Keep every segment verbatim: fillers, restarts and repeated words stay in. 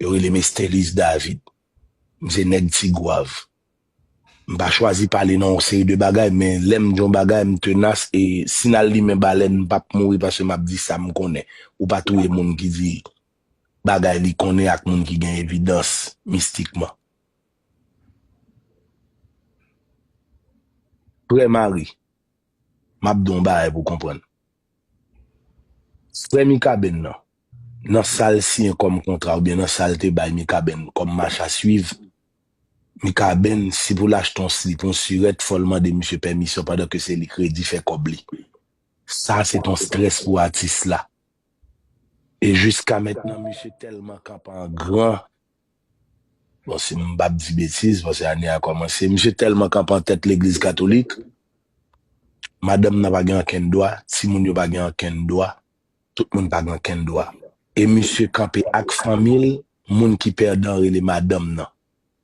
Yo rele m Esteliz David. M se nèg Tigwav. M pa chwazi pale nan yon seri de bagay, men lè m di yon bagay, m tenas, e si n al limen balèn, m p ap mouri paske m ap di sa m konnen. Ou pa touye moun ki di bagay li konnen ak moun ki gen evidans mistikman. Frè Mari, m ap di w yon bagay pou w konprann. Frè Mikaben nan, nan sa l siyen kòm kontra oubyen nan sa l te bay Mikaben kòm mach a swiv, Mikaben, si pou l achte yon slip, yon sirèt, fò l mande misye pèmisyon pandan ke se li k redi fè kòb li. Sa se t yon strès pou atis la. E jiska mentnan, misye tèlman kanpe an gran. Bon, si m p ap di betiz, paske ane a kòmanse, misye tèlman kanpe an tèt legliz katolik, madanm nan pa gen ankenn dwa, timoun yo pa gen ankenn dwa, tout moun pa gen ankenn dwa. E misye kanpe ak fanmi l, moun ki pèdan rele madanm nan.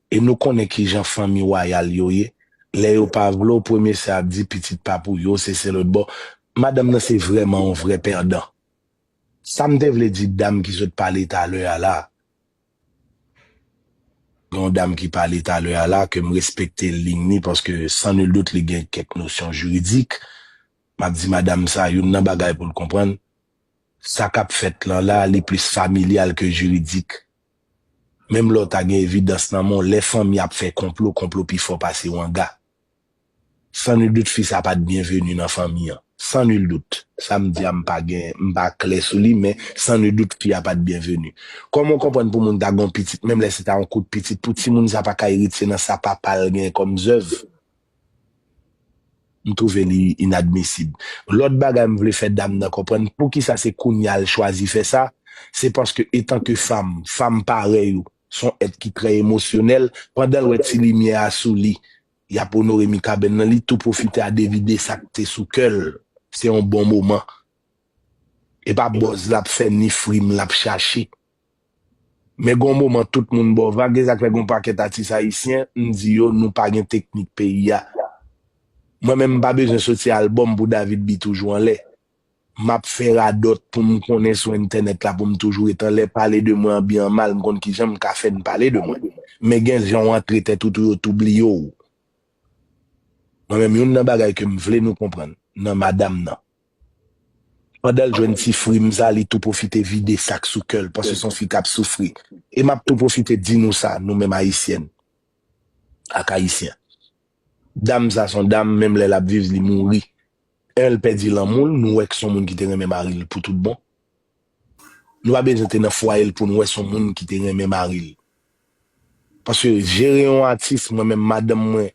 E nou konnen kijan fanmi wayal yo ye. Lè yo pa vle w, premye sa y ap di, pitit pa pou yo, se se lòt bò. Madanm nan se vrèman yon vrè pèdan. Sa m te vle di dam ki sot pale talè a la, gen yon dam ki pale talè a la, ke m respekte liy ni, paske san nil dout li gen kèk nosyon jiridik. M ap di madanm sa, youn nan bagay pou l konprann, sa k ap fèt lan la, li plis familyal ke jiridik. Menm lè w ta gen evidans nan men w, lè fanmi ap fè konplo, konplo pi fò pase wanga. San nil dout, fi sa pa t byenveni nan fanmi an. San nil dout. Sa m di a, m pa gen, m pa klè sou li, men san nil dout, fi a pa t byenveni. Kòman w konprann pou moun ta gen yon pitit, menm lè se ta yon kout pitit, pou timoun sa pa ka eritye nan sa papa l gen kòm zèv? M twouve li inadmisib. Lòt bagay m vle fè dam nan konprann, poukisa se kounye a l chwazi fè sa, se paske etanke fanm, fanm parèy ou, se yon èt ki trè emosyonèl, pandan l wè ti limyè a sou li, y ap onore Mikaben nan, li tou pwofite a devide sa k te sou kè l. Se yon bon moman. E pa bòz l ap fè ni frim l ap chache. Men gon moman tout moun ba w vag, e sa k fè gon pakèt atis ayisyen, m di yo, nou pa gen teknik peyi a. Mwen menm m pa bezwen soti albòm pou David B toujou anlè. M ap fè radòt pou m konnen sou entènèt la, pou m toujou ret anlè, pale de mwen an byen an mal, m konn kijan m ka fè n pale de mwen. Men gen jan w antre tèt ou tou, yo tou bliye w. Mwen menm, youn nan bagay ke m vle nou konprann nan madanm nan, pandan l jwenn ti frim sa, li tou pwofite vide sa k sou kè l, paske se yon fi k ap soufri. E m ap tou pwofite di nou sa, nou menm ayisyèn ak ayisyen. Dam sa se yon dam, menm lè l ap viv, li mouri. L pèdi lanmou l, nou wè k se yon moun ki te renmen mari l pou tout bon. Nou pa bezwen te nan fwaye l pou n wè se yon moun ki te renmen mari l. Paske jere yon atis, mwen menm madanm mwen,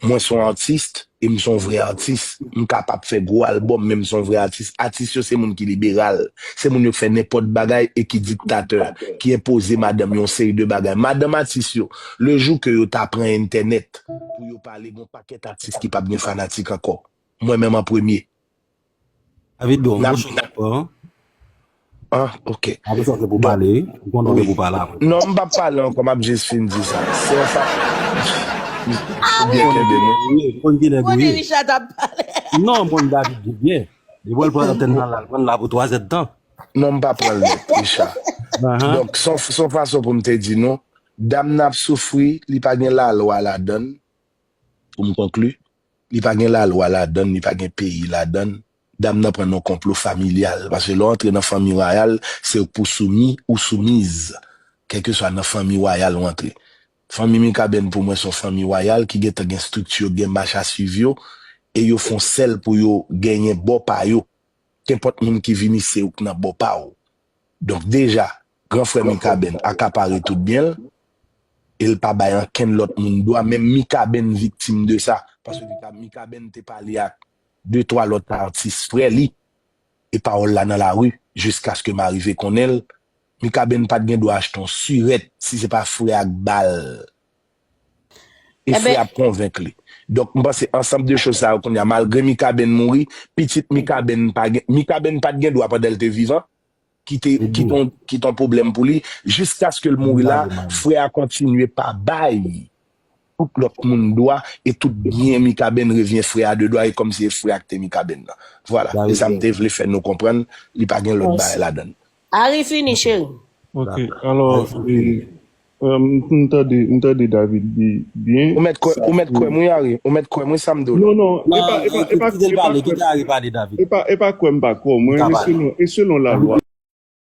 mwen se yon atis, e m se yon vrè atis. M kapab fè gwo albòm, men m se yon vrè atis. Atis yo se moun ki liberal, se moun yo k fè nenpòt bagay e ki diktatè, ki enpoze madanm yo yon seri de bagay. Madanm atis yo, le jou ke yo ta pran entènèt pou yo pale, gon pakèt atis ki p ap gen fanatik ankò. Mwen menm an premye. David, bon, n ap, mouche, n ap pran. Ah, ok. Apre sa, se pou pale, wi. Ou konn ou pou pale apre. Non, m p ap pale ankò, m ap jis fin di sa. Se yon fa... Ou byen kenbe mwen. Wi, ou konn ki nèg ou ye. Richard ap pale. Non, m konn David byen. Depi w al pran antèn nan la, l pran la pou twa zè d tan. Non, m pa pran l nèt, Richard. Donk, se yon, se yon fason pou m te di nou, dam nan ap soufri, li pa gen lalwa ladan l, pou m konkli, li pa gen lalwa ladan l, li pa gen peyi ladan l. Dam nan pran nan yon konplo familyal, paske lè w antre nan fanmi wayal, se ou k pou soumi ou soumiz, kèlkeswa nan fanmi wayal ou antre. Fanmi Mikaben pou mwen se yon fanmi wayal ki gentan gen estrikti yo, gen mach a swiv yo, e yo fè yon sèl pou yo genyen bò pa yo. Kenpòt moun ki vini, se ou k nan bò pa w. Donk deja, gran frè Mikaben akapare tout byen l, e l pa bay ankenn lòt moun dwa, menm Mikaben viktim de sa, paske Mika-, Mikaben te pale ak de twa lòt atis frè li, e pawòl la nan lari, jiskaske m arive konnen l, Mikaben pa t gen dwa achte yon sirèt si se pa frè a k ba l. E frè a ap konvenk li. Donk, m panse ansanm de choz sa yo kounye a, malgre Mikaben mouri, pitit Mikaben pa gen, Mikaben pa t gen dwa pandan l te vivan, ki te, ki t on, ki t on pwoblèm pou li, jiskaske l mouri la, frè a kontinye pa bay tout lòt moun dwa, e tout byen Mikaben revyen frè a de dwa, e kòmsi e frè a k te Mikaben nan. Vwala, e sa m te vle fè nou konprann, li pa gen lòt bagay ladan l. Ari fini, cheri. Ok, alò, e, e, m m tande, m tande David bi- byen. Ou mèt kwè, ou mèt kwè m wi, Harry. Ou mèt kwè m wi, sa m di w la. Non, non, e pa, e pa, e pa, Kite l e pa pale, kwè- kite Harry pale, David. e pa, e pa kwè m pa kwè w, mwen, Ka e pale. Selon, e selon lalwa.